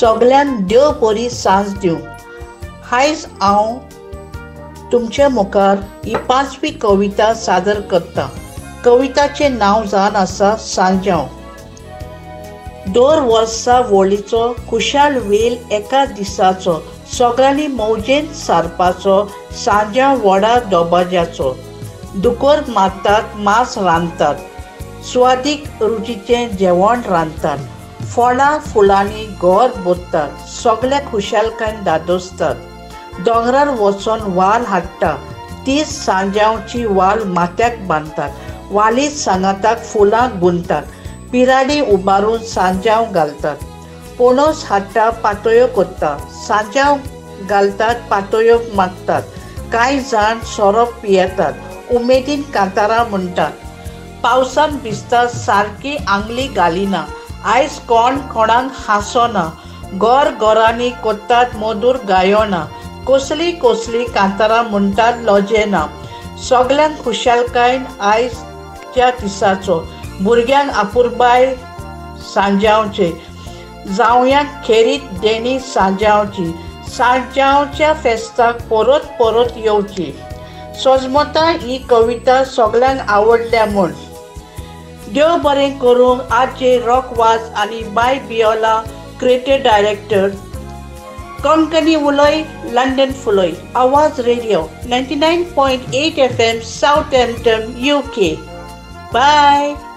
सगल्यांक देव बरी सांज दिवं. आयज हांव तुमचे मुखार ही पांचवी कविता सादर करता. कविताचें नांव जावन आसा सांजांव. दर वर्सा होळीचो खुशाल वेल एका दिसाचो, सगळ्यांनी मौजेन सारपाचो सांजांव व्हडा दबाज्याचो. दुकोर मारतात, मांस रांदतात, स्वादीक रुचीचें जेवण रांदतात, फळां फुलांनी घर भरतात, सगळे खुशालकायेन दादोसतात. दोंगरार वचोन वाल हाडटा, तीच सांजांवची वाल माथ्याक बांदतात, वाली सांगाताक फुलां गुंतात, पिराडी उबारून सांजांव घालतात. पणस हाडटा, पातोयो करता, सांजांव घालतात, पातोयो मागतात. कांय जाण सोरो पियेतात, उमेदीन कांतारां म्हणटात. पावसान भिजता सारकी आंगली घालिना, आयज कोण कोणाक हांसोना, घर घरांनी करतात मधूर गायना, कसली कसली कांतारां म्हणटात लजेना. सगल्यांक खुशालकायेन आयच्या दिसाचो, भुरग्यांक अपुरबाय सांजांवचे, जावयांक खेरीत देणी सांजांवची, सांजांवच्या फेस्ताक परत परत येवची. सजमता ही कविता सगल्यांक आवडल्या म्हूण. देव बरें करूं आजे रॉक वाज आनी बाय बियोला क्रिएटिव्ह डायरेक्टर. कोंकणी उलय, London फुलय. Awaaz radio 99.8 FM Southampton UK. Bye.